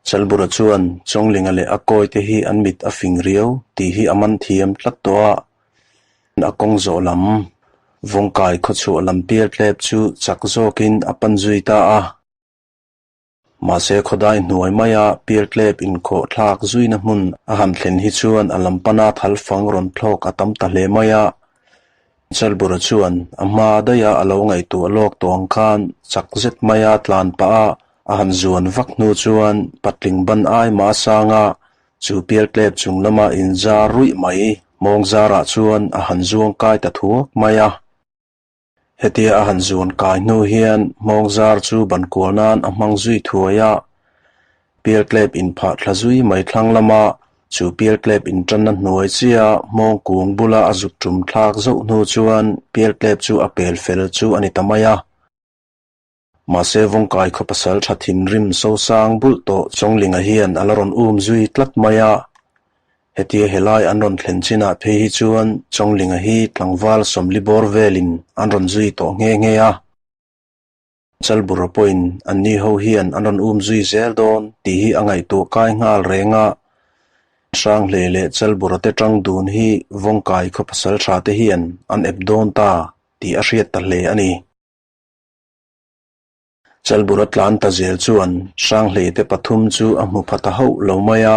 Chalbura chuan Chawnglinga leh a kawite hi an mit a fing riau tih hi a man thiam tlat tawh a, a kawng zawh lam vawngkai khawchhuah lam pial tlep chu chak zawkin a pan zui ta a. Mahse khawdai hnuai maia pial tlep inkhawh thlak zuina hmun a han thlen hi chuan a lam pana thal fang rawn thlawk a tam ta hle mai a. Chalbura chuan a hma daiha a lo ngaihtuah lawk tawh ang khan chak zet maia tlan pah a A han zuan vak hnu chuan patling ban ai mah sanga chu pial tlep chung lama inzar ruih mai mawng zarah chuan a han zuang kai ta thuak mai a. Hetia a han zuan kai hnu hian mawng zar chu ban kual nan a hmang zui thuai a, pial tlep inphah thla zui mai thlang lama chu pial tlep intanna hnuai chiah mawng kung bula a zuk tum thlak zauh hnu chuan pial tlep chu a pel fel chu a ni ta mai a. Mahse Vawngkai khaw pasal tha thinrim sosang bulh tawh Chawnglinga hian a la rawn um zui tlat mai a. Hetia helai an rawn thlen chinah phei hi chuan Chawnglinga hi tlangval sawmli bawr velin an rawn zui tawh nghe nghe a. Chalbura pawhin anni ho hian an rawn um zui zel dawn tih hi a ngaihtuah kai nghal reng a. Hranghleih leh Chalbura te tang dun hi Vawngkai khaw pasal tha te hian an ep dawn ta tih a hriat ta hle a ni. Chalbura tlan ta zel chuan Hranghleih te pathum chu a hmu pha ta hauh lo mai a,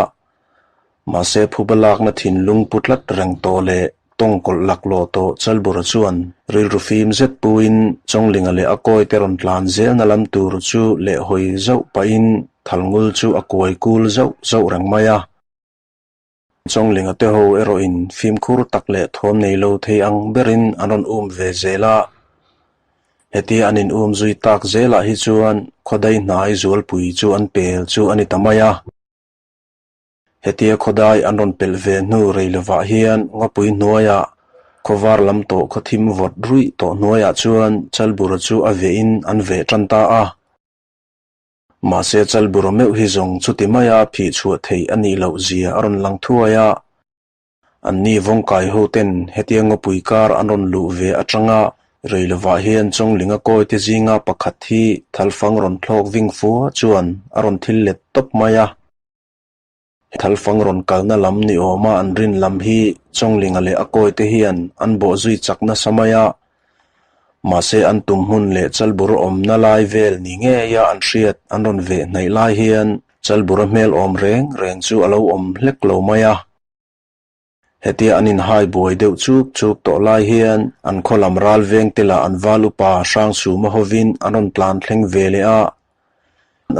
mahse phuba lakna thinlung pu tlat reng tawh leh tawng kawlh laklawh tawh Chalbura chuan rilru fim zet puin Chawnglinga leh a kawi te rawn tlan zelna lam tur chu lehhawi zauh pahin thalngul chu a kuai kul zauh zauh reng mai a. Chawnglinga te ho erawhin fimkhur tak leh thawm nei lo thei ang berin an rawn um ve zel a. Hetia an in um zui tak zelah hi chuan khawdai hnai zualpui chu an pel chu a ni ta mai a. Hetia khawdai an rawn pelh ve hnu rei lovah hian ngawpui hnuaiah khawvar lam tawh khawthim vawt ruih tawh hnuaiah chuan Chalbura chu a vehin an veh tan ta a. Mahse Chalbura meuh hi zawng chuti maia phih chhuah theih a nih loh zia a rawn lang thuai a. Anni vawngkai ho ten hetia ngawpui kar an rawn luh ve atanga rei lovah hian Chawnglinga kawi te zinga pakhat hi thalfang rawn thlawk ving fua chuan a rawn thil let tawp mai a. Thalfang rawn kalna lam ni awma an rin lam hi Chawnglinga leh a kawi te hian an bawh zui chak nasa mai a. Mahse an tum hmun leh Chalbur awmna lai vel ni ngeia an hriat an rawn veh hnaih lai hian Chalbura hmel awm reng reng chu a lo awm hlek lo mai a. Hetia an inhai buai deuh chuk chuk tawh lai hian an khaw lam ral veng te lah an val upa Hrangchhuma hovin an rawn tlan thleng ve leh a.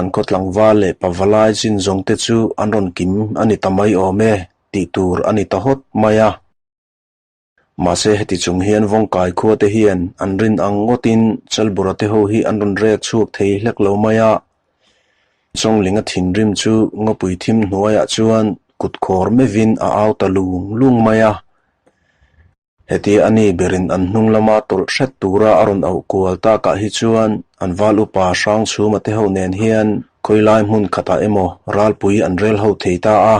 An khaw tlangval leh pavalai chin zawng te chu an rawn kim a ni ta mai awm e tih tur a ni ta hawt mai a. Mahse heti chung hian Vawngkai khua te hian an rin ang ngawtin Chalbura te ho hi an rawn rek chhuak thei hlek lo mai a. Chawnglinga thinrim chu ngawpui thim hnuaiah chuan kut khawr mevin a au ta lung lung mai a. Hetia a ni berin an hnung lama tawlh hret tura a rawn auh kual takah hi chuan an val upa Hrangchhuma te ho nen hian khawilai hmun khatah emaw ralpui an rel ho thei ta a.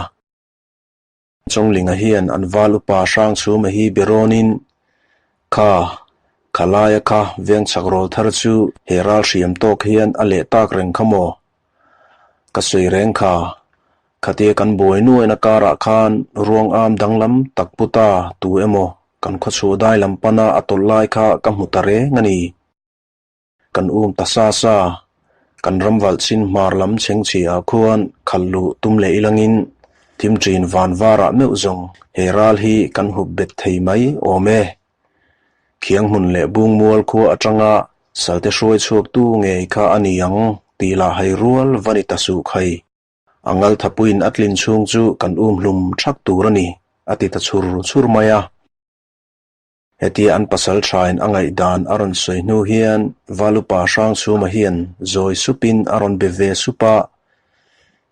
Chawnglinga hian an val upa Hrangchhuma hi berawnin, Kha, khalaia kha vengchhak rawl thar chu he ral hriam tawk hian a leh tak reng kha maw? Ka sawi reng kha, khatia kan buai nuaina karah khan ruang am danglam tak pu ta tu emaw kan khawchhuah dai lam pana a tawlh lai kha ka hmu ta reng a ni. Kan um ta sa sa, kan ram valh chin hmar lam chheng chhi ah khuan khalh luh tum leh ilangin thim ṭin van varah meuh zawng he ral hi kan hup bet thei mai awm e. Khiang hmun leh bung mual khua atanga salte hruai chhuak tu ngei kha a ni ang tih lah hai rual va ni ta suh khai. A ngal thapuiin a tlin chhung chu kan um hlum thak tur a ni, a ti ta chhur chhur mai a. Hetia an pasal thain a ngaihdan a rawn sawi hnu hian Valupa Hrangchhuma hian zawi supin a rawn be ve sup a,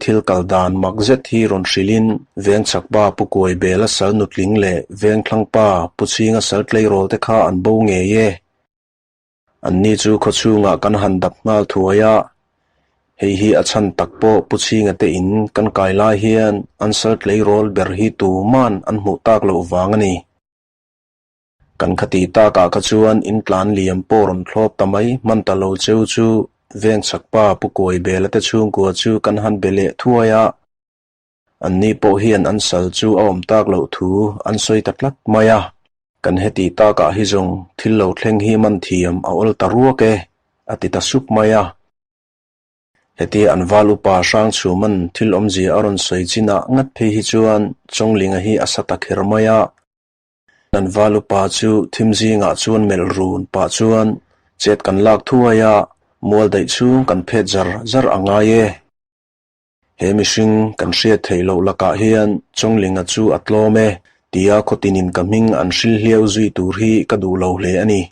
thil kal dan mak zet hi rawn hrilhin Vengchhakpa Pu Kuaibela sal nutling leh Vengthlangpa Pu Chhinga sal tleirawl te kha an bo ngei e. Anni chu khawchhungah kan han dap nghal thuai a, hei hi a chhan tak pawh Pu Chhinga te in kan kai lai hian an sal tleirawl ber hi tuman an hmuh tak loh vang a ni. Kan khati takah kha chuan in tlan liam pawh rawn thlawp ta mai hman ta lo cheu chu Vengchhak pa Pu Kuaibela te chhungkua chu kan han be leh thuai a. Anni pawh hian an sal chu a awm tak loh thu an sawi ta tlat mai a. Kan heti takah hi zawng thil lo thleng hi man thiam a awl ta ruak e, a ti ta sup mai a. Hetia an val upa Hrangchhuman thil awmzia a rawn sawi chinah ngat phei hi chuan Chawnglinga hi a sa ta kher mai a. An val upa chu thim zingah chuan melh run pah chuan chet kan lak thuai a, mual daih chhung kan phet zar zar a ngai e. He mihring kan hriat theih loh lakah hian Chawnglinga chu a tlawm e tia khawtinin ka hming an hril hliau zui tur hi ka duh lo hle a ni.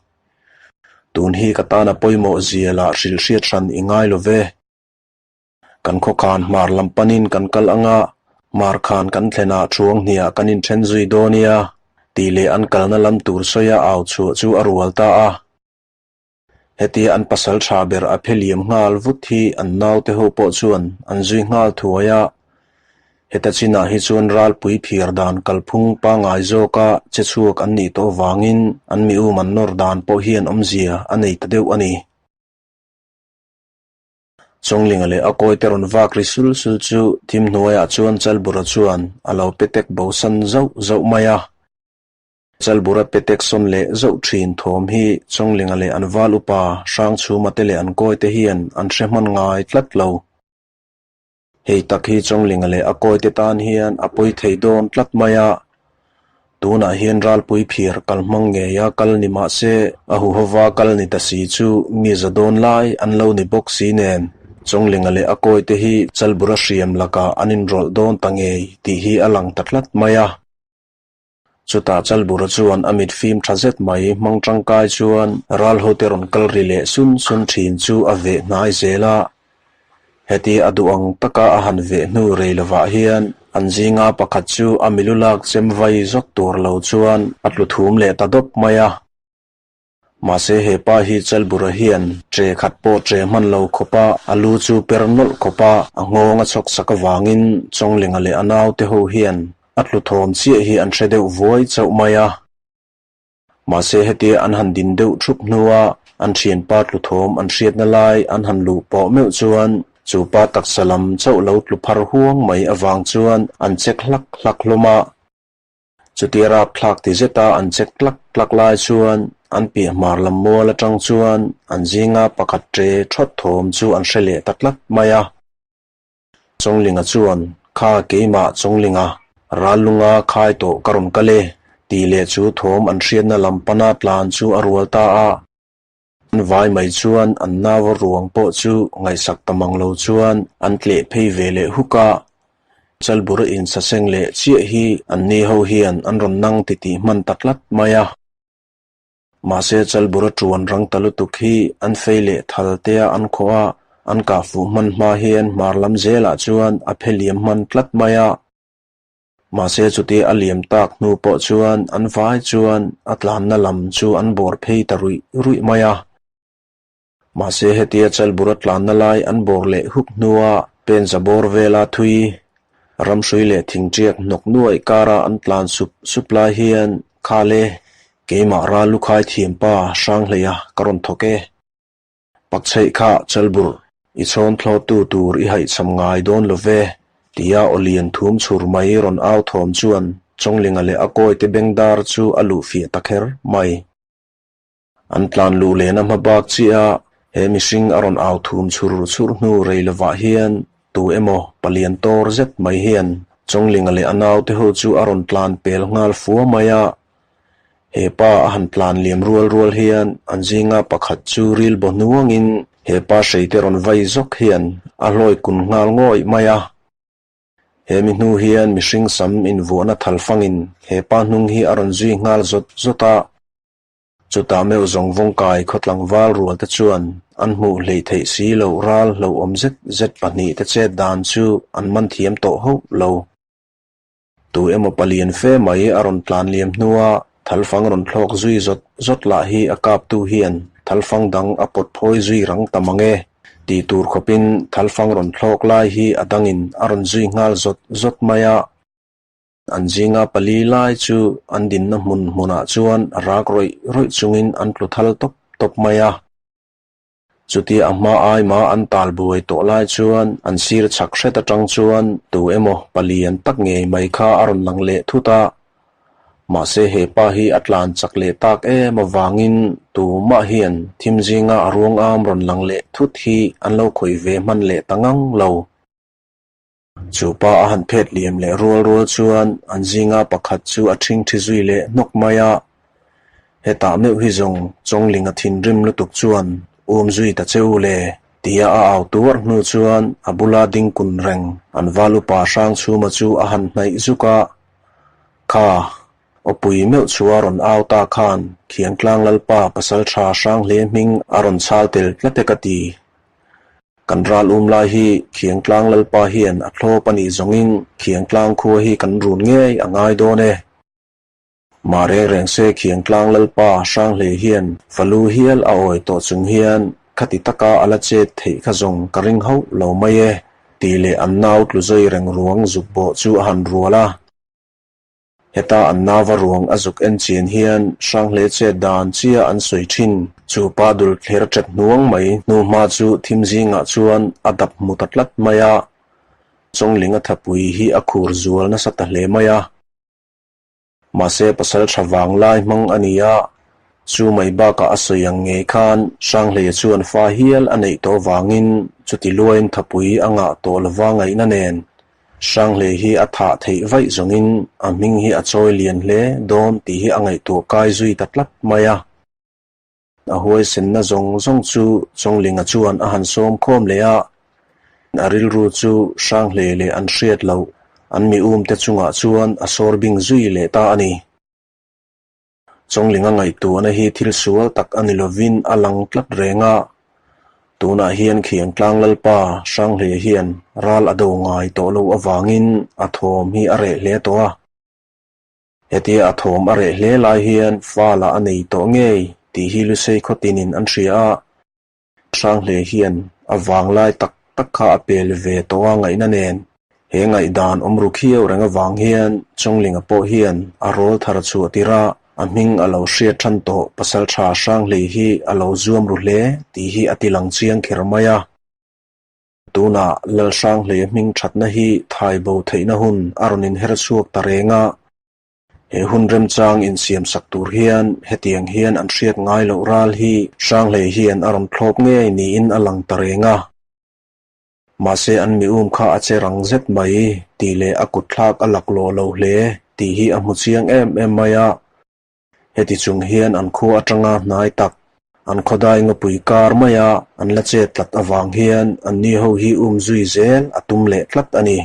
Tun hi ka tana pawimawh zia lah hrilh hriat hran i ngai lo ve. Kan khawkhan hmar lam panin kan kal anga hmar khan kan thlenah thuang hniah kan inthen zui dawn nia tih leh an kalna lam tur sawia au chhuah chu a rual ta a. Hetia an pasal tha ber a phe liam nghal vut hi an naute ho pawh chuan an zui nghal thuai a. Heta chinah hi chuan ralpui phiar dan kalphung pangngai zawka che chhuak an nih tawh vangin an mi um an nawr dan pawh hian awmzia a nei ta deuh a ni. Chawnglinga leh a kawite rawn vak ri sul sul chu thim hnuaiah chuan Chalbura chuan a lo pe tek bosan zauh zauh mai a. Chalbura pe tek sawn leh zauh thin thawm hi Chawnglinga leh an val upa Hrangchhuma te leh an kawite hian an hre hman ngai tlat lo. Hei tak hi Chawnglinga leh a kawite tan hian a pawi thei dawn tlat mai a. Tunah hian ralpui phiar kal hmang ngeia kal ni mah se a huhova kal ni ta si chu mi za dawn lai an lo ni bawk si nen Chawnglinga leh a kawite hi Chalbura hriam lakah an inrawlh dawn ta ngei tih hi a lang ta tlat mai a. Chutah Chalbura chuan a mit fim tha zet mai hmang tangkai chuan ral hote rawn kal ri leh sun sun thin chu a veh hnai zel a. Heti a duh ang taka a han veh hnu rei lovah hian an zinga pakhat chu a milu lak chem vai zawk tur lo chuan a tlu thum leh ta dawp mai a. Mahse he pa hi Chalbura hian tre khat pawh tre hman lo khawpa a lu chu per nawlh khawpa a nghawng a chhawk sak avangin Chawnglinga leh a naute ho hian a tlu thawm chiah hi an hre deuh vuai chauh mai a. Mahse hetia an han din deuh thup hnua an thianpa tlu thawm an hriatna lai an han luh pawh meuh chuan chu pa taksa lam chauh lo tlu phar huang mai avang chuan an chek hlak hlak hlawm a. Chutia rapthlak ti zeta an chek tlak tlak lai chuan an piah hmar lam mual atang chuan an zinga pakhat ṭe ṭhawt thawm chu an hre leh ta tlat mai a. Chawnglinga chuan, Kha keimah Chawnglinga, ral lunga khai tawh ka rawn kal e, tih leh chu thawm an hriatna lam pana tlan chu a rual ta a. An vai mai chuan an nau ruang pawh chu ngaihsak ta mang lo chuan an tleh phei ve leh huk a. Chalbura insaseng leh chiah hi an ni ho hian an rawn nang titih hman ta tlat mai a. Mahse Chalbura tuan rang ta lutuk hi an fei leh thal tea an khawh a, an kah fuh hman hma hian hmar lam zelah chuan a phe liam hman tlat mai a. Mahse chuti a liam tak hnu pawh chuan an vai chuan a tlanna lam chu an bawr phei ta ruih ruih mai a. Mahse hetia Chalbura tlanna lai an bawr leh huk hnua penza bawr vela thui, ramhrui leh thingṭiak hnawk nuaih kara an tlan sup sup lai hian Khale, keimah ral lukhai thiampa Hranghleia ka rawn thawk e. Pakchheih kha Chalbur, i chhawn thlawttu tur i haihchham ngai dawn lo ve, tia aw lian thum chhur mai rawn au thawm chuan Chawnglinga leh a kawite bengdar chu a luh fiah ta kher mai. An tlan luh lehna hma bak chiah a, he mihring a rawn au thum chhur chhur hnu rei lovah hian tu emaw palian tawr zet mai hian Chawnglinga leh a naute ho chu a rawn tlan pel nghal fua mai a, He pa a han tlan liam rual rual hian an zinga pakhat chu ril baw hnuangin he pa hreite rawn vai zawk hian a hlawi kun nghal ngawih mai a. He mi hnu hian mihring sam invuahna thal fangin he pa hnung hi a rawn zui nghal zawt zawt a. Chutah meuh zawng vawngkai khawtlangval rual te chuan an hmuh hleih theih si loh ral hlauhawm zet zet pahnihte chet dan chu an man thiam tawh hauh lo. Tu emaw palian fe mai a rawn tlan liam hnua thalfang rawn thlawk zui zawt zawt lah hi a kaptu hian thalfang dang a pawt phawi zui rang ta mang e tih tur khawpin thalfang rawn thlawk lai hi a dangin a rawn zui nghal zawt zawt mai a. An zinga pali lai chu an dinna hmun hmunah chuan rak rawih rawih chungin an tlu thal tawp tawp mai a. Chutia a hma aima an tal buai tawh lai chuan an sir chhak hret atang chuan tu emaw palian tak ngei mai kha a rawn lang leh thut a. Mahse he pa hi a tlan chak leh tak em avangin tumah hian thim zinga a ruang am rawn lang leh thut hi an lo khawih ve hman leh ta ngang lo. Chu pa a han phet liam leh rual rual chuan an zinga pakhat chu a ṭhingṭhi zui leh hnawk mai a. Hetah meuh hi zawng Chawnglinga thinrim lutuk chuan um zui ta che u le tia a au tuar hnu chuan a bula ding kun reng an val upa Hrangchhuma chu a han hnaih zuk a. Kha, awpui meuh chu a rawn au ta khan Khiangtlang Lalpa Pasalṭha Hranghle hming a rawn chhal tel tlat e ka ti. Kan ral um lai hi Khiangtlang Lalpa hian a thlawp a nih zawngin Khiangtlang khua hi kan run ngei a ngai dawn e. Mah reng reng se Khiangtlang Lalpa Hranghlei hian falu hial a awi tawh chung hian khati taka a la chet theih kha zawng ka ring hauh lo mai e tih leh an nau tlu zui reng ruang zuk bawh chu a han rual a. Heta an nauva ruang a zuk en chian hian Hranghlei chet dan chiah an sawi thin. Chu pa dul thler ṭet hnuang mai hnuhma chu thim zingah chuan a dap hmu ta tlat mai a. Chawnglinga thapui hi a khur zual nasa ta hle mai a. Mahse pasal tha vang lai hmang a ni a, chu mai bakah a sawi ang ngei khan Hranghleia chuan fa hial a neih tawh vangin chuti luain thapui a ngah tawh lova ngaihna nen Hranghleia hi a thah theih vaih zawngin a hming hi a chawi lian hle dawn tih hi a ngaihtuah kai zui ta tlat mai a. A huaisenna zawng zawng chu Chawnglinga chuan a han sawm khawm leh a, a rilru chu Hranghlei leh an hriat loh an mi umte chungah chuan a sawr bing zui leh ta a ni. Chawnglinga ngaihtuahna hi thil sual tak a ni lovin a lang tlat reng a, tunah hian Khiangtlang Lalpa Hranghlei hian ral a do ngai tawh loh avangin a thawm hi a reh hle tawh a. Hetia a thawm a reh hle lai hian fa lah a nei tawh ngei tih hi Lusei khawtinin an hria a, Hranghle hian a vang lai tak tak kha a pel ve tawh a ngaihna nen. He ngaihdan awm ru khiau reng avang hian Chawnglinga pawh hian a rawl thar chhuah tirh a, a hming a lo hriat than tawh Pasaltha Hranghlei hi a lo zuam ru hle tih hi a tilang chiang kher mai a. Tunah Lalhranghleia hming thatna hi thai bo theihna hun a rawn inher chhuak ta reng a. He hun remchang insiamsak tur hian hetiang hian an hriat ngai loh ral hi Hranghlei hian a rawn thlawp ngei niin a lang ta reng a. Mahse an mi um kha a che rang zet mai tih leh a kutthlak a laklawh lo hle tih hi a hmu chiang em em mai a. Heti chung hian an khua atanga hnai tak, an khawdai ngawpui kar maia an la chet tlat avang hian an ni ho hi um zui zel a tum leh tlat a ni.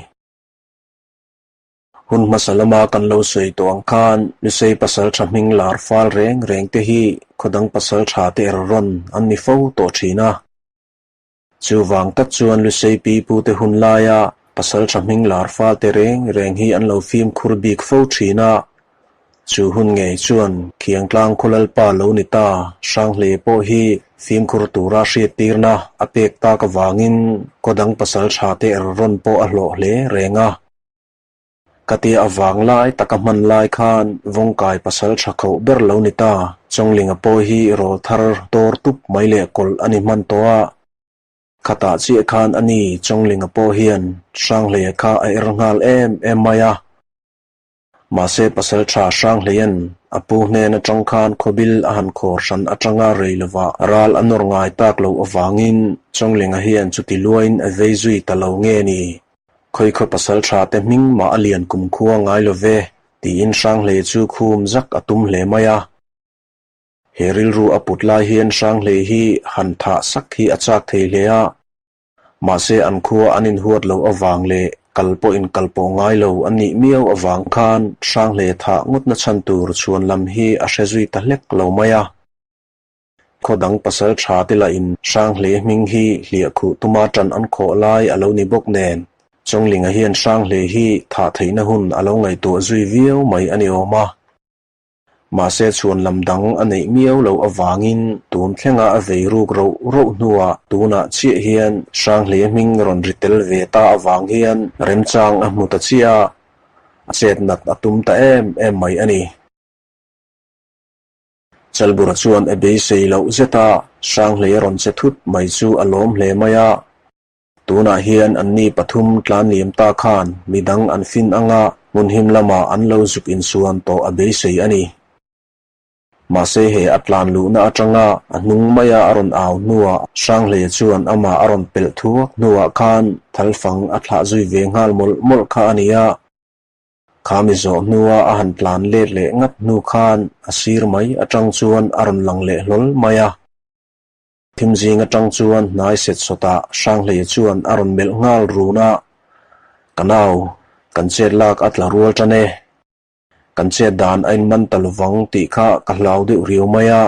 Hun hmasa lama kan lo sawi tawh ang khan Lusei pasal tha hming lar fal reng reng te hi khawdang pasal tha te er rawn an ni fo tawh thin a. Chuvang tak chuan Lusei pi pute hun laia pasal tha hming lar falte reng reng hi an lo fimkhur bik fo thin a. Chu hun ngei chuan Khiangtlang khaw Lalpa lo ni ta Hranghle pawh hi fimkhur tura hriattirna a pek tak avangin khaw dang pasal tha te er rawn pawh a hlawh hle reng a. Ka tia a vang lai taka hman lai khan Vawngkai pasal tha khoh ber lo ni ta. Chawnglinga pawh hi rawl thar tawr tup mai leh kawlh a ni hman tawh a. Khatah chiah khan a ni Chawnglinga pawh hian Hranghleia kha a er nghal em em mai a. Mahse pasal tha Hranghleia'n a pu hnen atang khan khawbil a han khawr hran atanga rei lovah ral a nawr ngai tak loh avangin Chawnglinga hian chuti luain a vei zui ta lo nge ni? Khawikhaw pasal tha te hming mah a lian kum khua ngai lo ve, tiin Hranghlei chu khum zak a tum hle mai a. He rilru a put lai hian Hranghlei hi han thah sak hi a chak thei hle a. Mahse an khua an inhuat loh avang leh kal pawh inkal pawh ngai lo an nih miau avang khan Hranghlei thah ngawtna chhan tur chhuan lam hi a hre zui ta hlek lo mai a. Khaw dang pasal tha te lahin Hranghlei hming hi hliah khuh tuma tan an khawh lai a lo ni bawk nen, Chawnglinga hian Hranghlei hi thah theihna hun a lo ngaihtuah zui viau mai a ni awm a. Mahse chhuan lam dang a neih miau loh avangin tun thlenga a vei ruk roh roh hnuah tunah chiah hian Hranghlei hming rawn ri tel ve ta avang hian remchang a hmu ta chiah a, a chet nat a tum ta em em mai a ni. Chalbura chuan a beisei loh zet a, Hranghlei a rawn che thut mai chu a lawm hle mai a. Tunah hian anni pathum tlan liam ta khan midang an fin anga hmun him lamah an lo zuk insuan tawh a beisei a ni. Mahse he a tlan luhna atanga a hnung maia a rawn au hnuah Hranghleia chuan amah a rawn pelh thuak hnuah khan thalfang a thlah zui ve nghal mawlh mawlh kha a ni a. Kha mi zawh hnua a han tlan let leh ngat hnu khan a sir mai atang chuan a rawn lang leh hlawl mai a. Thim zing atang chuan hnai set sawtah Hranghleia chuan a rawn melh nghal run a, Ka nau, kan chet lak a tla rual tan e. Kan chet dan a inman ta lovang tih kha ka hlau deuh riau mai a,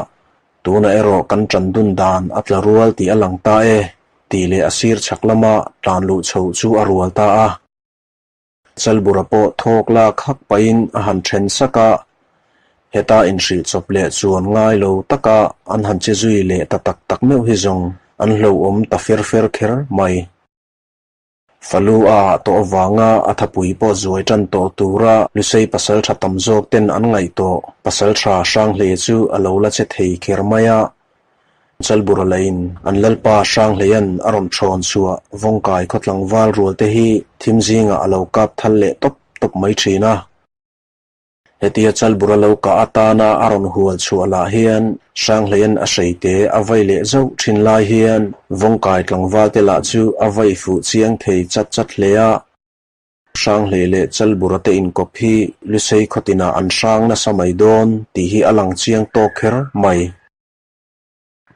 tunah erawh kan tan dun dan a tla rual tih a lang ta e, tih leh a sir chhak lama tlan luh chhoh chu a rual ta a. Chalbura pawh thawk lak hak pahin a han then sak a, heta inhrilh chawp leh chuan ngai lo taka an han che zui leh ta tak tak meuh hi zawng an hlauhawm ta fer fer kher mai. Falu a ah tawh avanga a thapui pawh zuai tan tawh tura Lusei pasaltha tam zawk ten an ngaih tawh pasaltha Hranghlei chu a lo la che thei kher mai a. Chalbura lahin an lalpa Hranghleia'n a rawn thawn chhuah Vawngkai khaw tlangval rual te hi thim zingah a lo kap thal leh tawp tawp mai thin a. Hetia Chalbura lo kah atana a rawn hual chhuah lah hian Hranghleia'n a hreite a vai leh zauh thin lai hian Vawngkai tlangval te lah chu a vai fuh chiang thei chat chat hle a. Hranghlei leh Chalbura te inkawp hi Lusei khawtinah an hrang nasa mai dawn tih hi a lang chiang tawk kher mai.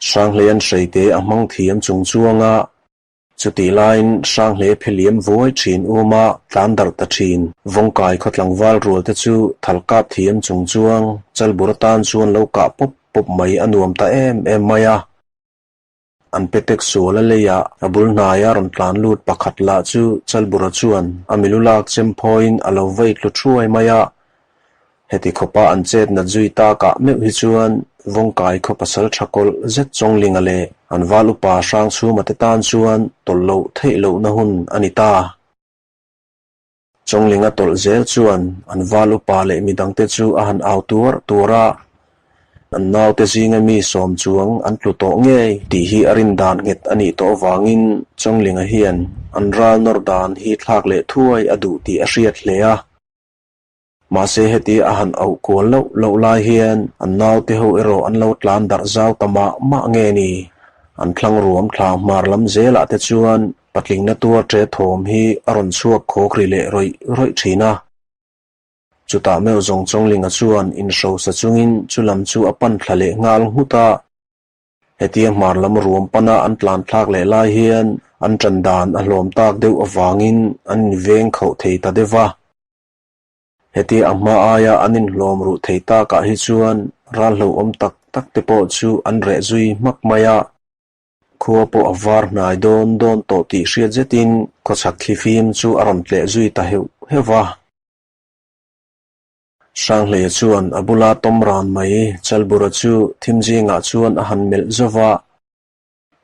Hranghlei an hreite a hmang thiam chung chuang a, chutih laiin Hranghlei phe liam vuai thin uma tlan darh ta thin. Vawngkai khaw tlangval rual te chu thal kap thiam chung chuang Chalbura tan chuan lo kah pawp pawp mai a nuam ta em em mai a. An petek sual a lei a, a bul hnaia rawn tlan lut pakhat lah chu Chalbura chuan a milu lak chem phawiin a lo vei tlu thuai mai a. Heti khawpa an chet nat zui takah meuh hi chuan Vawngkai khaw pasal tha kawlh zet Chawnglinga leh an val upa Hrangchhuma te tan chuan tawlh loh theih lohna hun a ni ta. Chawnglinga tawlh zel chuan an val upa leh midangte chu a han au tuar tuar a, an naute zinga mi sawm chuang an tlu tawh ngei tih hi a rin dan nghet a nih tawh avangin Chawnglinga hian an ral nawr dan hi thlak leh thuai a duh tih a hriat hle a. Mahse heti a han auh kual loh loh lai hian an naute ho erawh an lo tlan darh zau ta mah mah nge ni? An thlang ruam thla hmar lam zelah te chuan patlingna tuar ṭe thawm hi a rawn chhuak khawk ri leh rawih rawih ṭhin a. Chutah meuh zawng Chawnglinga chuan inhrosa chungin chu lam chu a pan thla leh nghal nghut a. Hetia hmar lam ruam pana an tlan thlak leh lai hian an ṭan dan a hlawm tak deuh avangin an inveng khauh thei ta deuh va. Hetia a hma aia an inhlawm ruh thei takah hi chuan ral hlauhawm tak tak te pawh chu an reh zui hmak mai a, khua pawh a var hnai dawn dawn tawh tih hriat zetin khawchhak thlifim chu a rawn tleh zui ta heuh heuh va. Hranghleia chuan a bula tawm ran mai Chalbura chu thim zingah chuan a han melh zauh va.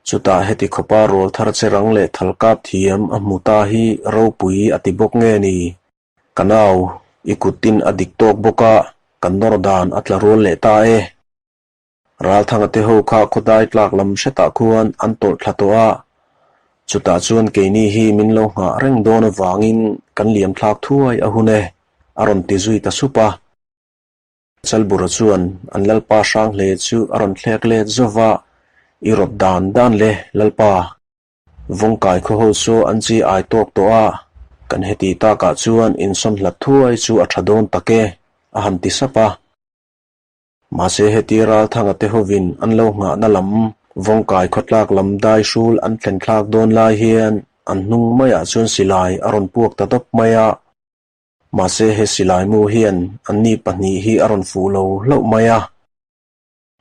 Chutah heti khawpa rawl thar che rang leh thal kap thiam a hmu ta hi ropui a ti bawk nge ni? Ka nau, i kuttin a dik tawk bawk a, kan nawr dan a tla rual leh ta e. Ralthanga te ho kha khawdai tlak lam hretah khuan an tawlh thla tawh a, chutah chuan keini hi min lo nghah reng dawn avangin kan liam thlak thuai a hun e, a rawn ti zui ta sup a. Chalbura chuan an Lalpa Hranghle chu a rawn thlek let zauh va, I rawt dan dan le, Lalpa. Vawngkai khaw ho chu an chi ai tawk tawh a, kan heti takah chuan insawn hlat thuai chu a tha dawn tak e, a han ti sap a. Mahse heti Ralthanga te hovin an lo nghahna lam Vawngkai khawtlak lam dai hrul an thlen thlak dawn lai hian an hnung maiah chuan silai a rawn puak ta dawp mai a. Mahse he silai mu hian anni pahnih hi a rawn fuh lo hlauh mai a.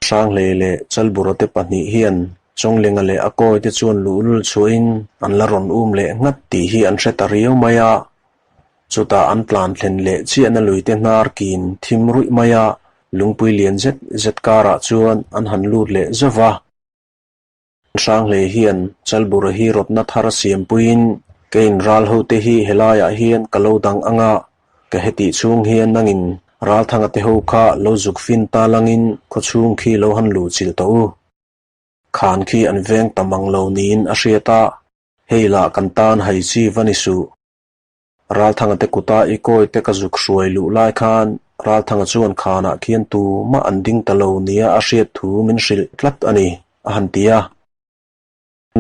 Hranghlei leh Chalbura te pahnih hian Chawnglinga leh a kawi te chuan luhlul chhuahin an la rawn um leh nghat tih hi an hre ta riau mai a. Chutah an tlan thlen leh chiahna lui te hnar kin thim ruih mai a, lungpui lian zet zet karah chuan an han lut leh zauh va. Hranghlei hian Chalbura hi rawtna thar siampuiin keiin ral hote hi helaiah hian ka lo dang ang a, ka hetih chhung hian nangin Ralthanga te ho kha lo zuk fin ta langin khawchhung khi lo han luh chilh tawh u. Khan khi an veng ta mang lo niin a hriat a, hei lah kan tan hai chi va ni suh. Ralthanga te kuta i kawi te ka zuk hruai luh lai khan Ralthanga chuan khanah khian tumah an ding ta lo nia a hriat thu min hrilh tlat a ni, a han ti a.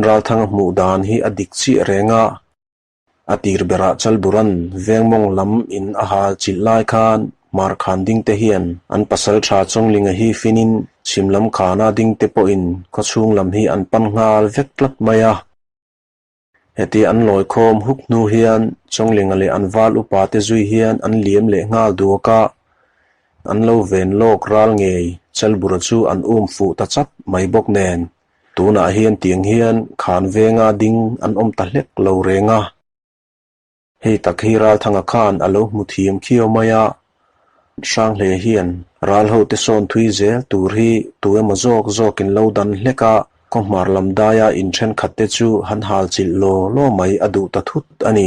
Ralthanga hmuh dan hi a dik chiah reng a, a tir berah Chalburan vengmawng lam in a hal chilh lai khan Hmarkhan dingte hian an pasal tha Chawnglinga hi finin chhim lam khana dingte pawhin khawchhung lam hi an pan nghal vek tlat mai a. Heti an lawi khawm huk hnu hian Chawnglinga leh an val upa te zui hian an liam leh nghal duak a, an lo ven lawk ral ngei Chalbura chu an um fuh ta chat mai bawk nen tunah hian tiang hian khan venga ding an awm ta hlek lo reng a. Hei tak hi Ralthanga khan a lo hmu thiam khiau mai a, Hranghle hian ral hote sawn thui zel tur hi tu emaw zawk zawkin lo dan hlek a, khawhmar lam daia in thenkhatte chu han hal chilh law law mai a duh ta thut a ni.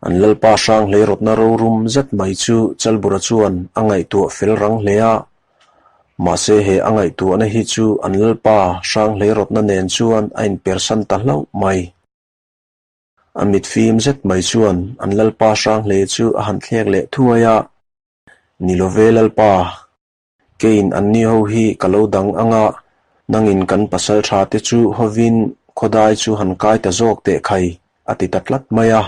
An Lalpa Hranghlei rawtna rorum zet mai chu Chalbura chuan a ngaihtuah fel rang hle a, mahse he a ngaihtuahna hi chu an Lalpa Hranghlei rawtna nen chuan a inpersan ta hlauh mai. A mit fim zet mai chuan an Lalpa Hranghlei chu a han thlek leh thuai a, Ni lo ve Lalpa, keiin anni ho hi ka lo dang ang a, nangin kan pasal tha te chu hovin khawdai chu han kai ta zawk teh khai, a ti ta tlat mai a.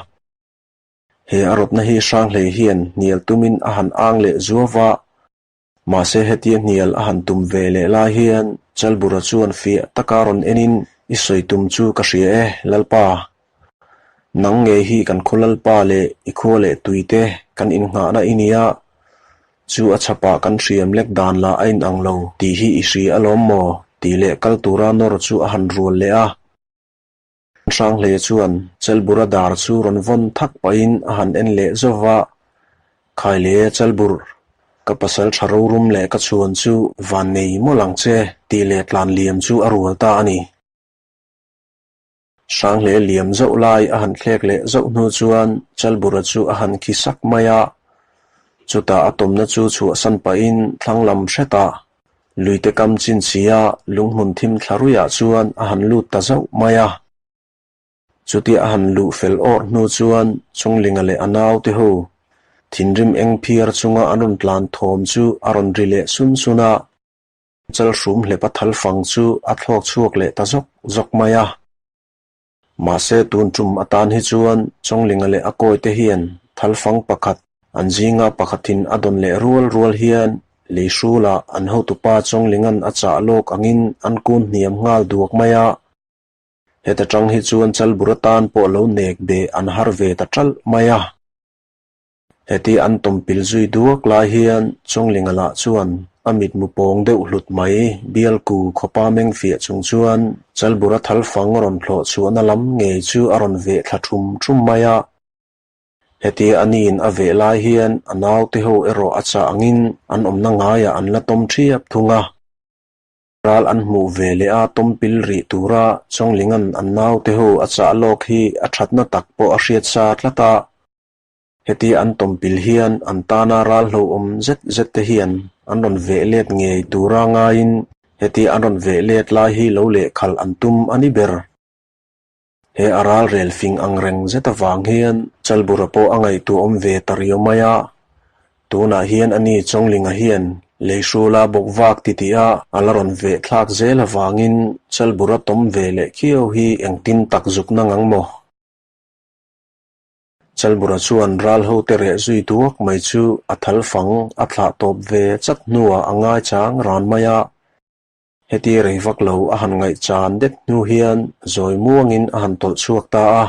He a rawtna hi Hranghlei hian hnial tumin a han ang leh zuau va, Mahse hetia hnial a han tum ve leh lai hian Chalbura chuan fiah taka rawn enin, I sawi tum chu ka hria e, Lalpa. Nang ngei hi kan khaw Lalpa leh i khua leh tuite kan innghahna i nia, chu a chhapah kan hriam lek dan lah a inang lo tih hi i hria alawm maw? tih leh kal tura nawr chu a han rual leh a. Hranghle chuan Chelbura dar chu rawn vawn thak pahin a han en leh zauh va, Khaile Chelbur, ka pasal tha rorum leh ka chhuan chu van nei mawlh ang che tih leh tlan liam chu a rual ta a ni. Hranghle liam zauh lai a han thlek leh zauh hnu chuan Chelbura chu a han khi sak mai a, chutah a tawmna chu chhuahsan pahin thlang lam hretah Luite kam chin sia lunghmun thim thla ruihah chuan a han lut ta zauh mai a. Chutia a han luh fel awrh hnu chuan Chunglinga leh a naute ho thinrim eng phiar chunga an rawn tlan thawm chu a rawn ri leh sun sun a. Chalhrum hlepa thal fang chu a thlawk chhuak leh ta zawk zawk mai a. Mahse tun tum atan hi chuan Chawnglinga leh a kawite hian thalfang pakhat an zinga pakhatin a dawn leh rual rual hian Leihrulah an hotupa Chawnglinga'n a chah lawk angin an kun hniam nghal duak mai a. Heta tang hi chuan Chalbur atan pawh lo nek beh an har ve ta ṭalh mai a. Heti an tawmpil zui duak lai hian Chawnglinga lah chuan a mitmu pawng deuh hlut mai bialku khawpa meng fiah chung chuan Chalbura thalfang rawn thlawh chhuahna lam ngei chu a rawn veh thla thum thum mai a. Heti a niin a veh lai hian a naute ho erawh a chah angin an awmna ngaiah an la tawm thiap thung a. Ral an hmuh ve leh a tawmpil rih tura Chawnglinga'n an naute ho a chah lawk hi a thatna tak pawh a hriat sa tlat a. Heti an tawmpil hian an tana ral hlauhawm zet zet te hian an rawn veh let ngei tura ngaiin heti an rawn veh let lai hi lo lehkhalh an tum a ni ber. He a ral rel fing ang reng zet avang hian Chalbura pawh a ngaihtuahawm ve ta riau mai a. Tunah hian ani Chawnglinga hian Leihrula bawk vak titih a a la rawn veh thlak zel avangin Chalbura tawm ve leh khiau hi engtin tak zuk na ngang maw? Chalbura chuan ral hote reh zui duak mai chu a thal fang a thlah tawp ve chat hnuah a ngaichang ran mai a. Heti rei vak lo a han ngaihchan det hnu hian zawi muangin a han tawlh chhuak ta a.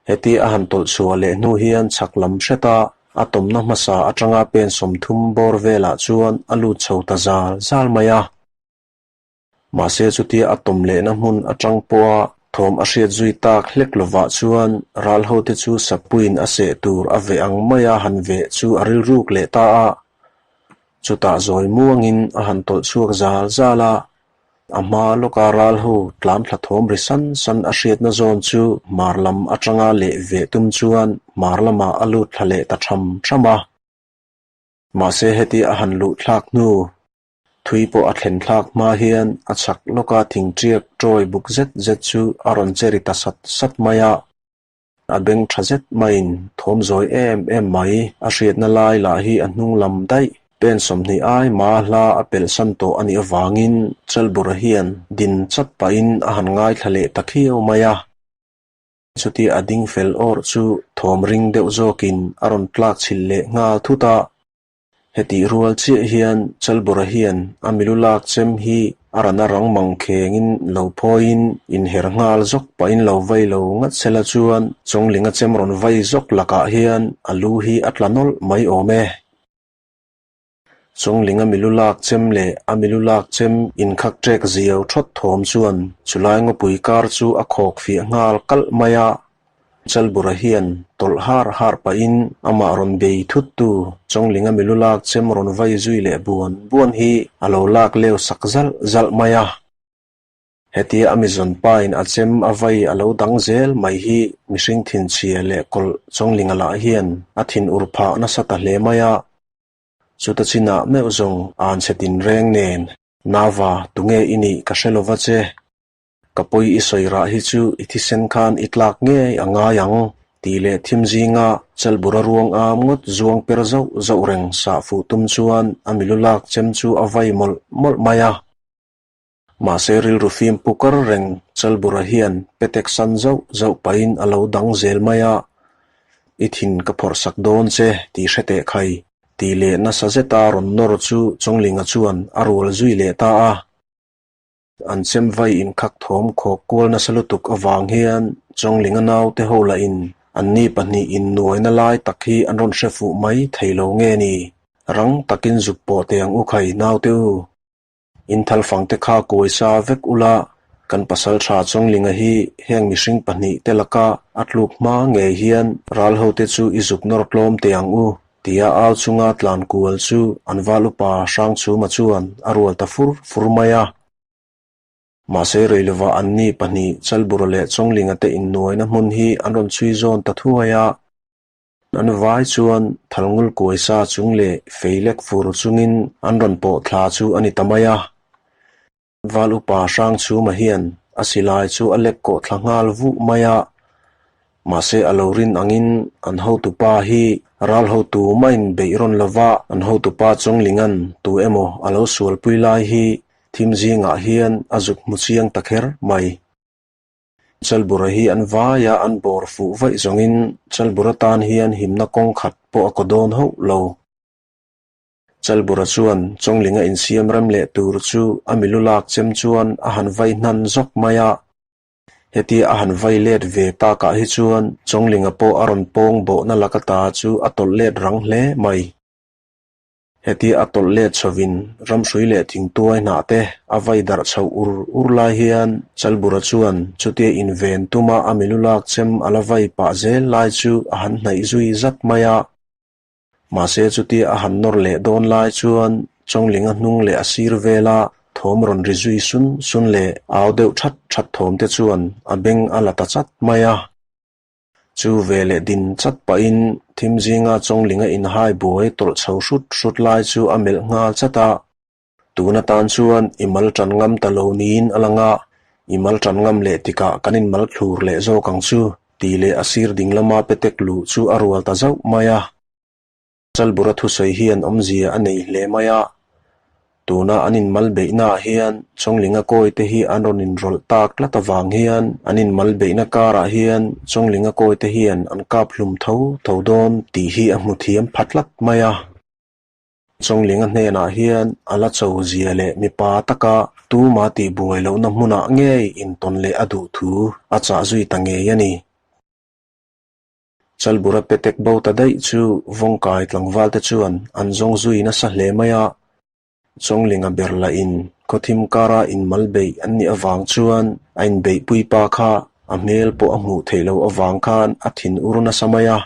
Heti a han tawlh chhuah leh hnu hian chhak lam hreta a tawmna hmasa atanga pen 30 bawr velah chuan a lut chho ta zal zal mai a. Mahse chutia a tawm lehna hmun atang pawha thawm a hriat zui tak hlek lovah chuan ral hote chu sapuiin a seh tur a veh ang maia han veh chu a rilruk leh ta a. Chutah zawi muangin a han tawlh chhuak zal zal a. A hma lawka ral ho tlan thla thawm ri san san a hriatna zawn chu hmar lam atanga leh ve tum chuan hmar lamah a lut thla leh ta tham tham a. Mahse heti a han luh thlak hnu, thui pawh a thlen thlak hma hian a chhak lawka thingṭiak ṭawi buk zet zet chu a rawn che ri ta sat sat mai a. A beng tha zet maiin thawm zawi em em mai a hriatna lai lah hi a hnung lam daih. Pen 20 ai ma hla a pelh san tawh a nih avangin Chalbura hian din chat pahin a han ngaithla leh ta khiau mai a. Chutia a ding fel awrh chu thawm ring deuh zawkin a rawn tlak chhilh leh nghal thut a. Hetih rual chiah hian Chalbura hian a milu lak chem hi a rana rang mang khengin lo phawiin inher nghal zawk pahin lo vai lo ngat sela chuan Chawnglinga chem rawn vai zawk lakah hian a lu hi a tla nawlh mai awm e. Chawnglinga milu lak chem leh a milu lak chem inkhak ṭek ziau ṭhawt thawm chuan chulai ngawpui kar chu a khawk fiah nghal kalh mai a. Chalbura hian tawlh har har pahin amah rawn bei thuttu Chawnglinga milu lak chem rawn vai zui leh buan buan hi a lo lak leu sak zalh zalh mai a. Hetia a mizawn pain a chem a vai a lo dang zel mai hi mihring thinchhia leh kawlh Chawnglinga lah hian a thin ur phah nasa ta hle mai a. Chuta chinah meuh zawng an chhe tinreng nen, Nava, tunge i nih ka hre lova che. Ka pawi i sawi rah hi chu i thisen khan i tlak ngei a ngai ang, tih leh thim zinga Chalbura ruang am ngawt zuang per zauh zauh reng sah fuh tum chuan a milu lak chem chu a vai mawlh mawlh mai a. Mahse rilru fim pu kar reng Chalbura hian petek san zauh zauh pahin a lo dang zel mai a, I thin ka phawrh sak dawn che tih hre teh khai, tih leh nasa zeta rawn nawr chu Chawnglinga chuan a rual zui leh ta a. An chem vai inkhak thawm khawk kual nasa lutuk avang hian Chawnglinga naute ho lahin anni pahnih innuaina lai tak hi an rawn hre fuh mai thei lo nge ni? Rang takin zuk pawh teh ang u khai naute u. In thalfang te kha kuai sa vek ula, kan pasal tha Chawnglinga hi heng mihring pahnih te laka a tluk hma ngei hian ral hote chu i zuk nawr tlawm teh ang u. Tia au chunga tlan kual chu an val upa Hrangchhuma chuan a rual ta fur fur mai a. Mahse Reilova anni pahnih Chalbura leh Chawnglinga te innuaina hmun hi an rawn chhui zawn ta thuai a. An vai chuan Thalngul kuai sa chung leh fei lek fur chungin an rawn pawh thla chu a ni ta mai a. Val upa Hrangchhuma hian a silai chu a lek kawh thla nghal vuh mai a, mahse a lo rin angin an hotupa hi ral hotu maiin beih rawn lova an hotupa Chawnglinga'n tu emaw a lo sualpui lai hi thim zingah hian a zuk hmu chiang ta kher mai. Chalbura hi an vaia an bawr fuh vaih zawngin Chalbura tan hian himna kawng khat pawh a kaw dawn hauh lo. Chalbura chuan Chawnglinga insiam rem leh tur chu a milu lak chem chuan a han vai hnan zawk mai a. Hetia a han vai let ve takah hi chuan Chawnglinga pawh a rawn pawng bawhna laka ta chu a tawlh let rang hle mai. Hetia a tawlh let chhovin ramhrui leh thingtuai hnah te a vai darh chhoh ur ur lai hian Chalbura chuan chutia inven tuma a milu lak chem a la vai pah zel lai chu a han hnaih zui zat mai a. Mahse chutia a han nawr leh dawn lai chuan Chawnglinga hnung leh a sir vela thawm rawn ri zui sun sun leh au deuh that that thawm te chuan a beng a la ta chat mai a. Chu ve leh din chat pahin thim zinga Chawnglinga inhai buai tawlh chho hrut hrut lai chu a melh nghal chat a. Tun atan chuan i mal tan ngam ta lo niin a lang a, i mal tan ngam leh tikah kan inmal thlur leh zawk ang chu, tih leh a sir ding lama petek luh chu a rual ta zauh mai a. Chalbura thusawi hian awmzia a nei hle mai a, tuna an inmal beihnaah hian Chawnglinga kawi te hi an rawn inrawlh tak tlat avang hian an inmal beihna karah hian Chawnglinga kawi te hian an kap hlum tho tho dawn tih hi a hmu thiam pha tlat mai a. Chawnglinga hnenah hian a la cho zia leh mipa taka tuma tihbuai lohna hmunah ngei intawn leh a duh thu a chah zui ta ngei a ni. Chalbura petek bo ta daih chu vawngkai tlangvalte chuan an zawng zui nasa hle mai a. Chawnglinga ber lahin khawthim kara inmal beih an nih avang chuan a inbeihpui pa kha a hmel pawh a hmuh theih loh avang khan a thin ur nasa mai a.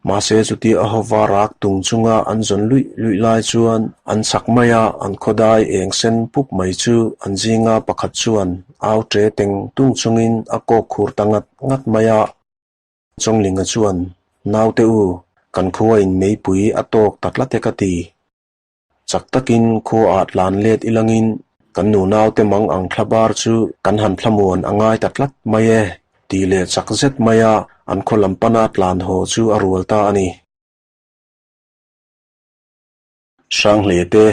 Mahse chutia a hova rak tung chunga an zawn luih luih lai chuan an chak mai a, an khawdai eng sen pup mai chu an zinga pakhat chuan au ṭe teng tung chungin a kawk khur ta ngat ngat mai a. Chawnglinga chuan, Naute u, kan khuain meipui a tawk ta tlat e ka ti. Chak takin khuaah tlan let ilangin kan nunaute mang ang thla bar chu kan han thlamuan a ngai ta tlat mai e, tih leh chak zet maia an khaw lam pana tlan haw chu a rual ta a ni. Hranghle te,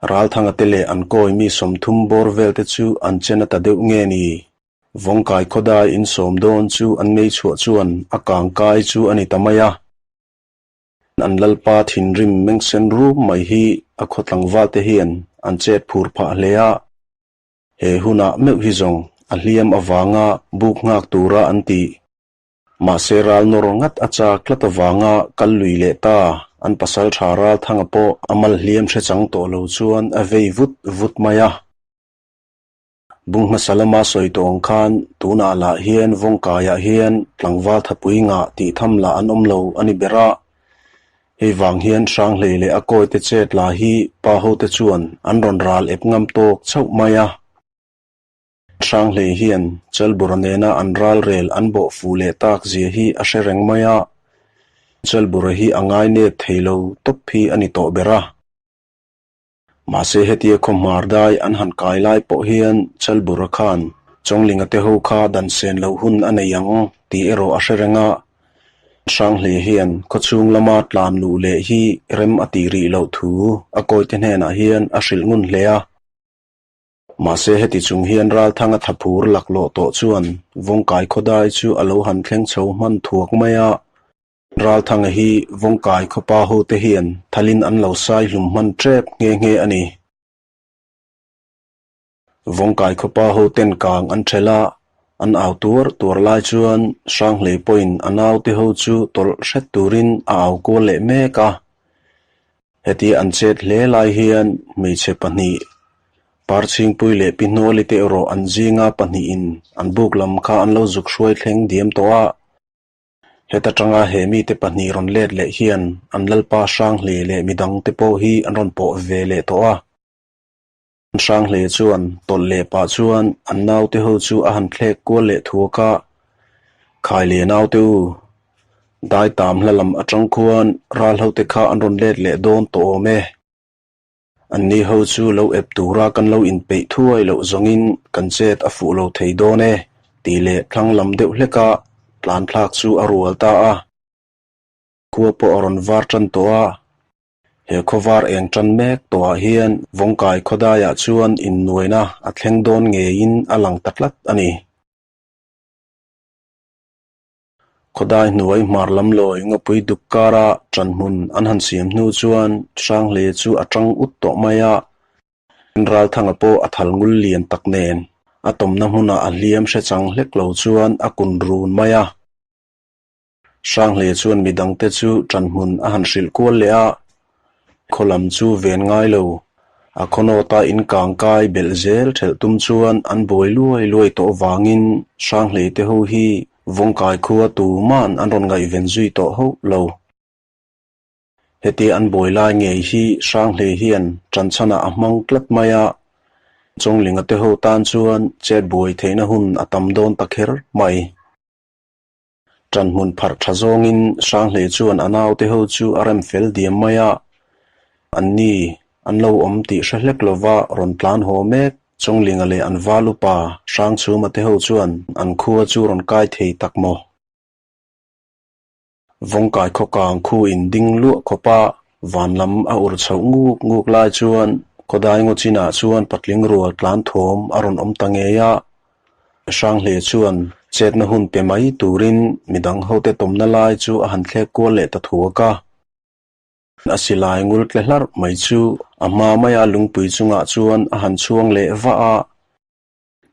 Ralthanga te leh an kawi mi 30 bawr vel te chu an chen a ta deuh nge ni? Vawngkai khawdai insawm dawn chu an mei chhuah chuan a kangkai chu a ni ta mai a. An lalpa thinrim mengsen rum mai hi a khaw tlangval te hian an chet phur phah hle a. He hunah meuh hi zawng a hliam avanga buk nghak tura an tih. Mahse ral nawr ngat a chak tlat avanga kal lui leh ta an pasal tha ral thanga pawh a mal hliam hre chang tawh lo chuan a vei vut vut mai a. Bung hmasa lama sawi tawh ang khan tunah lah hian Vawngkaiah hian tlangval thapui ngah tih tham lah an awm lo a ni ber a. Hei vang hian Hranghlei leh a kawite chet la hi pa hote chuan an rawn ral ep ngam tawk chauh mai a. Hranghlei hian Chalbura nena an ral rel an bawh fuh leh tak zia hi a hre reng mai a. Chalbura hi a ngai nep thei lo tawp hi a ni tawh ber a. Mahse hetia khaw hmar dai an han kai lai pawh hian Chalbura khan Chawnglinga te ho kha dan sen loh hun a nei ang tih erawh a hre reng a. Hranghle hian khawchhung lama tlan luh leh hi rem a tih rih loh thu a kawite hnenah hian a hrilh ngun hle a. Mahse heti chung hian Ralthanga thaphur laklawh tawh chuan Vawngkai khawdai chu a lo han thleng chho hman thuak mai a. Ralthanga hi Vawngkai khawpa hote hian thalin an lo sai hlum hman tep nghe nghe a ni. Vawngkai khawpa hoten kang an ṭhelh a, an au tuar tuar lai chuan Hranghlei pawhin a naute ho chu tawlh hret turin a au kual leh mek a. Hetia an chet hle lai hian hmeichhe pahnih, Parchhingpui leh Pi Hnuali te erawh an zinga pahnihin an buk lam kha an lo zuk hruai thleng diam tawh a. Heta tanga he mite pahnih rawn let leh hian an lalpa Hranghlei leh midangte pawh hi an rawn pawh ve leh tawh a. Hranghlei chuan tawlh leh pah chuan an naute ho chu a han thlek kual leh thuak a, Khai leh naute u, dai tam hla lam atang khuan ral hote kha an rawn let leh dawn tawh awm e. Anni ho chu lo ep tura kan lo inpeih thuai loh zawngin kan chet a fuh lo thei dawn e, tih leh thlang lam deuh hleka tlan thlak chu a rual ta a. Khua pawh a rawn var tan tawh a. He khawvar eng tan mek tawhah hian Vawngkai khawdaiah chuan innuaina a thleng dawn ngeiin a lang ta tlat a ni. Khawdai hnuai hmar lam lawi ngawpui duk kara ṭanhmun an han siam hnu chuan Hranghle chu a ṭang ut tawh mai a. Ralthanga pawh a thal ngul lian tak nen a tawmna hmunah a hliam hre chang hlek lo chuan a kun run mai a. Hranghle chuan midangte chu ṭanhmun a han hrilh kual leh a, khaw lam chu ven ngai lo. A khaw nawta in kang kai belh zel ṭhelh tum chuan an buai luai luai tawh vangin Hranghle te ho hi Vawngkai khua tuman an rawn ngaihven zui tawh hauh lo. Hetia an buai lai ngei hi Hranghle hian ṭanchhanah a hmang tlat mai a, Chawnglinga te ho tan chuan chet buai theihna hun a tam dawn ta kher mai. Ṭanhmun pharh ṭha zawngin Hranghlei chuan a naute ho chu a rem fel diam mai a, anni an lo awm tih hre hlek lova rawn tlan haw mek Chawnglinga leh an val upa Hrangchhuma te ho chuan an khua chu rawn kai thei tak maw? Vawngkai khawkang khu in ding luah khawp a, van lam a ur chhoh nguk nguk lai chuan khawdai ngaw chinah chuan patling rual tlan thawm a rawn awm ta ngei a. Hranghle chuan chetna hun pe mai turin midang hote tawmna lai chu a han thlek kual leh ta thuak a. A silai ngul tle hlarh mai chu a hma maia lungpui chungah chuan a han chhuang leh vah a.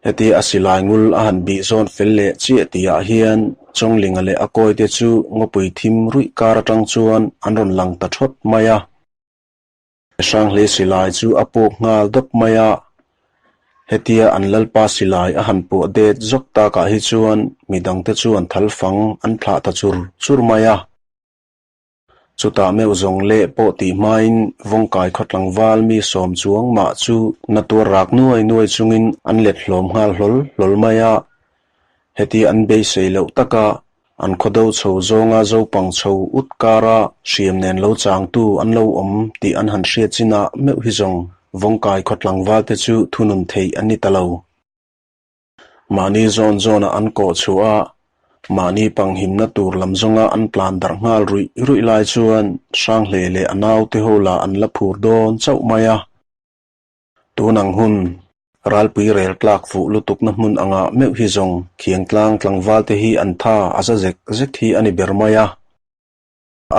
Hetia a silai ngul a han bih zawn fel leh chiah tihah hian Chawnglinga leh a kawite chu ngawpui thim ruih kar atang chuan an rawn lang ta thawt mai a. Hranghlei silai chu a puk nghal dawp mai a, hetia an lalpa silai a han puah det zawk takah hi chuan midangte chuan thalfang an thlah ta chur chur mai a. Chutah meuh zawng leh pawh tih hmain Vawngkai khaw tlangval mi sawm chuang mah chu na tuar rak nuai nuai chungin an let hlawm nghal hlawl hlawl mai a. Heti an beisei loh taka an khaw do chho zawnga zopang chho ut kara hriam nen lo changtu an lo awm tih an han hriat chinah meuh hi zawng Vawngkai khaw tlangval te chu thunun theih an ni ta lo. Mahni zawn zawnah an kawh chhuah a, mahni panghimna tur lam zawnga an tlan darh nghal ruih ruih lai chuan Hranghlei leh a naute ho lah an la phur dawn chauh mai a. Tun ang hun, ralpui rel tlak fuh lutukna hmun angah meuh hi zawng khiangtlang tlangval te hi an tha a za zek zek hi a ni ber mai a.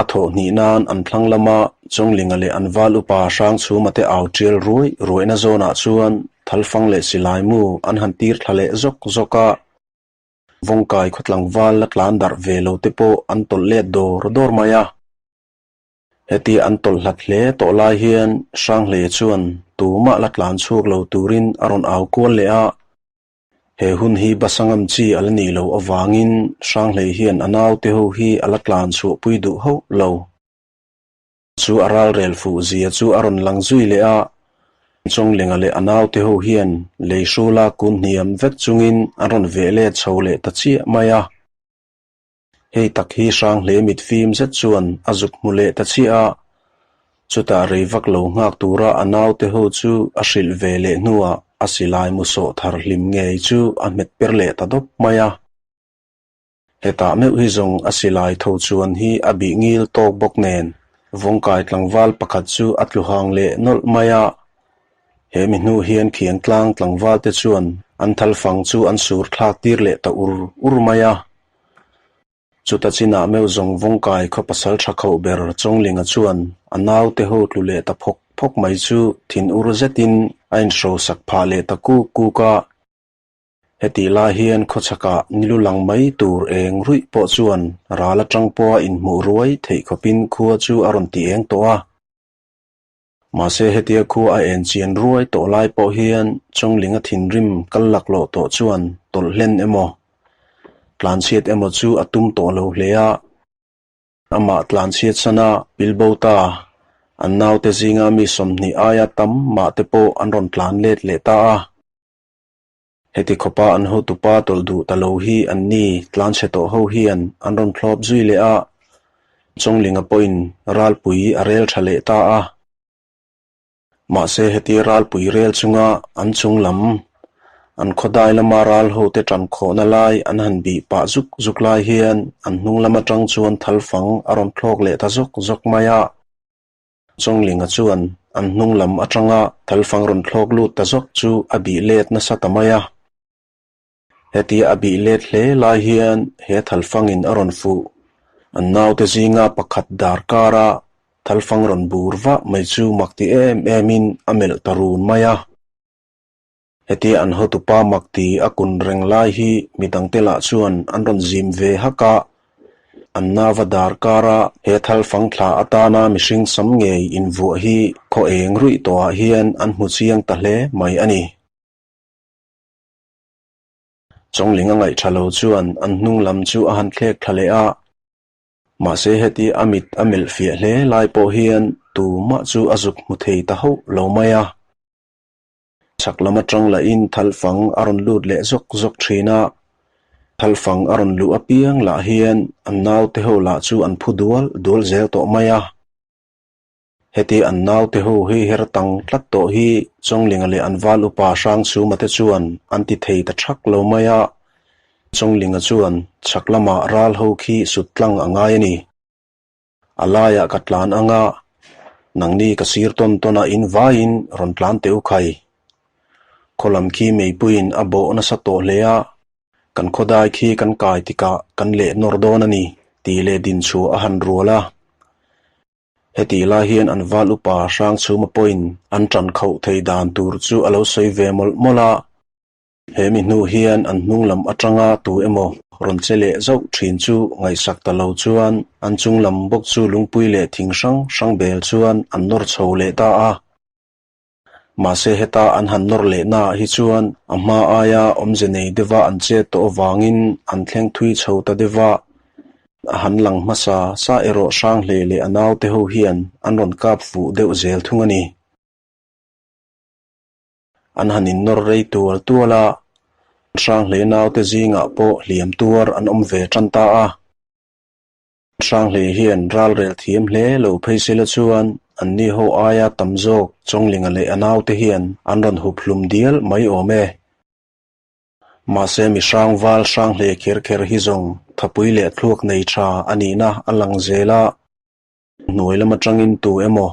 A thawh hnih nan an thlang lama Chawnglinga leh an val upa Hrangchhuma te au tial ruai ruaihna zawnah chuan thalfang leh silai mu an han tir thla leh zawk zawk a. Vawngkai khaw tlangval la tlan darh ve lo te pawh an tawlh let dawr dawr mai a. Heti an tawlh hlat hle tawh lai hian Hranghlei chuan tumah la tlan chhuak lo turin a rawn au kual leh a. He hun hi Basangam chi a la nih loh avangin Hranghlei hian a naute ho hi a la tlan chhuahpui duh hauh lo. Chu a ralrel fuh zia chu a rawn lang zui leh a, Chawnglinga leh a naute ho hian lei hrula kun hniam vek chungin an rawn veh let chho leh ta chiah mai a. Hei tak hi Hranghlei mit fim zet chuan a zuk hmu leh ta chiah a, chutah rei vak lo nghak tura a naute ho chu a hrilh ve leh hnuah a silai mu sawh thar hlim ngei chu a hmet per leh ta dawp mai a. Hetah meuh hi zawng a silai tho chuan hi a bih ngil tawk bawk nen Vawngkai tlangval pakhat chu a tlu hang leh nawlh mai a. He mi hnu hian khiangtlang tlangval te chuan an thalfang chu an sur thlak tir leh ta ur ur mai a. Chuta chinah meuh zawng Vawngkai khaw pasal tha khauh ber Chawnglinga chuan a naute ho tlu leh ta phawk phawk mai chu thin ur zetin a inhrosak phah leh ta kuk kuk a. Hetih lai hian khawchhakah nilu lang mai tur eng ruih pawh chuan ral atang pawha inhmuh ruai theih khawpin khua chu a rawn ti eng tawh a. Mahse hetia khua a en chian ruai tawh lai pawh hian Chawnglinga thinrim kal laklawh tawh chuan tawlh hlen emaw, tlanchhiat emaw chu a tum tawh lo hle a. Amah tlanchhiat sana pilbo ta, an naute zinga mi 20 aia tam mah te pawh an rawn tlan let leh ta a. Heti khawpa an hotupa tawlh duh ta lo hi an ni tlanchhe tawh ho hian an rawn thlawp zui leh a, Chawnglinga pawhin ralpui a rel tha leh ta a. Mahse heti ralpui rel chunga an chung lam, an khawdai lama ral hote tan khawhna lai an han bih pah zuk zuk lai hian an hnung lam atang chuan thalfang a rawn thlawk leh ta zawk zawk mai a. Chawnglinga chuan an hnung lam atanga thalfang rawn thlawk lut ta zawk chu a bih let nasa ta mai a. Hetia a bih let hle lai hian he thalfangin a rawn fuh. An naute zinga pakhat dar kara thalfang rawn bur vah mai chu mak ti em emin a melh ta run mai a. Hetia an hotupa mak ti a kun reng lai hi midangte lah chuan an rawn zim ve hak a, an nava dar kara he thal fang thla atana mihring sam ngei invuah hi khaw eng ruih tawhah hian an hmu chiang ta hle mai a ni. Chawngling a ngaih tha lo chuan an hnung lam chu a han thlek thla leh a, mahse heti a mit a melh fiah hle lai pawh hian tumah chu a zuk hmu thei ta hauh lo mai a. Chhak lam atang lahin thalfang a rawn lut leh zawk zawk thin a, thalfang a rawn luh apiang lah hian an naute ho lah chu an phu dual dual zel tawh mai a. Heti an naute ho hi her tang tlat tawh hi Chawnglinga leh an val upa Hrangchhuma te chuan an ti thei ta thak lo mai a, Chawnglinga chuan chhak lamah ral ho khi sut tlang a ngai a ni. A laiah ka tlan ang a, nangni ka sir tawn tawn a in vaiin rawn tlan teh u khai. Khaw lam khi meipuiin a bawh nasa tawh hle a, kan khawdai khi kan kai tikah kan leh nawr dawn a ni tih leh din chhuah a han rual a. Hetih lai hian an val upa Hrangchhuma pawhin an ṭan khauh thei dan tur chu a lo sawi ve mawlh mawlh a. He mi hnu hian an hnung lam atanga tu emaw rawn che leh zauh thin chu ngaihsak ta lo chuan an chung lam bawk chu lungpui leh thing hrang hrang bel chuan an nawr chho leh ta a. Mahse heta an han nawr leh naah hi chuan a hma aia awmze nei deuha an chet tawh avangin an thleng thui chho ta deuh a. A han lang hmasa sa erawh Hranghlei leh a naute ho hian an rawn kap fuh deuh zel thung a ni. An han innawr rei tual tual a, Hranghlei naute zingah pawh hliam tuar an awm ve tan ta a. Hranghlei hian ralrel thiam hle lo phei sela chuan anni ho aia tam zawk Chawnglinga leh a naute hian an rawn hup hlum dial mai awm e. Mahse mi hrang val hrang hle kher kher hi zawng thapui leh thluak nei tha a nihna a lang zel a, hnuai lam atangin tu emaw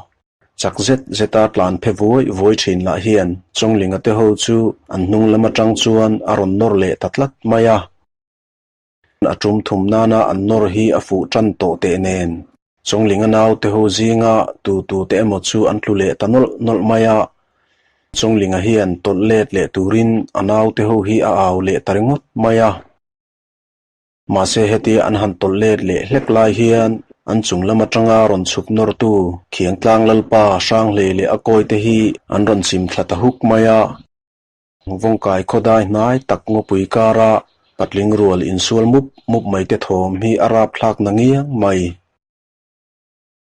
chak zet zeta tlan phe vuai vuai thin lah hian Chawnglinga te ho chu an hnung lam atang chuan a rawn nawr leh ta tlat mai a. A tum thum nana an nawr hi a fuh tan tawh teh nen Chawnglinga naute ho zinga tu tu te emaw chu an tlu leh ta nawlh nawlh mai a. Chawnglinga hian tawlh let leh turin a naute ho hi a au leh ta ringawt mai a. Mahse hetia an han tawlh let leh hlek lai hian an chung lam atanga rawn chhuk nawrtu Khiangtlang Lalpa Hranghlei leh a kawite hi an rawn chim thla ta huk mai a. Vawngkai khawdai hnai tak ngawpui kara patling rual insual mup mup mai te thawm hi a rapthlak na ngiang mai.